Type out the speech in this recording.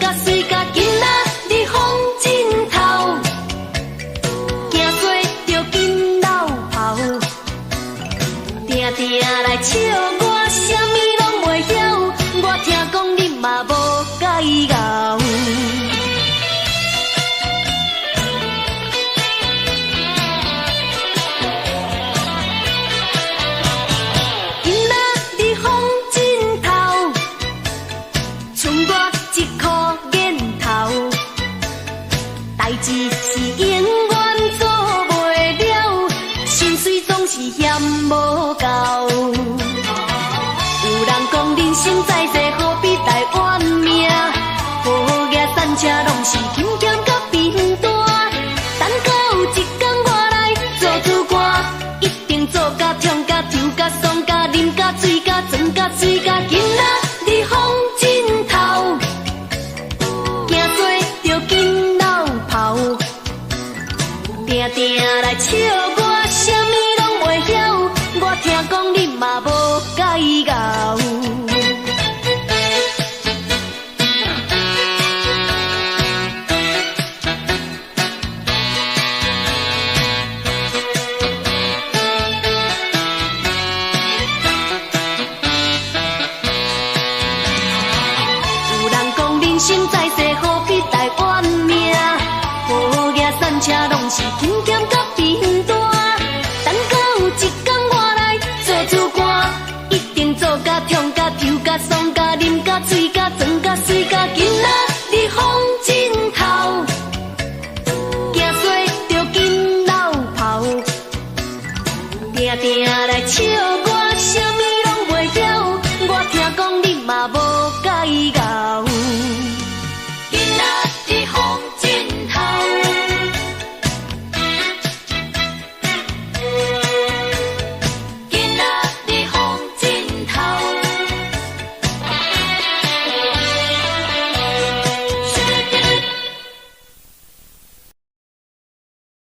甲媠甲，今仔日風真透，驚做著緊落跑，定定來笑我，啥物攏袂曉，我聽講你嘛無介𠢕。今仔日風真透，剩我一箍癮頭，代誌是永遠做袂了，薪水總是嫌無夠。有人講人生在世何必來怨命，好額散車攏是勤儉佮貧惰。等到有一工我來做主官，一定做甲痛甲抽甲爽甲啉甲醉甲妝甲媠甲，今仔日風真透，驚做著緊落跑，定定來笑我，啥物攏袂曉，我聽講你嘛無介𠢕。有人講人生在世何必來怨命，好額散車攏是勤儉佮貧惰。等到有一工我來做主官，一定做甲痛甲抽甲爽甲啉甲醉甲妝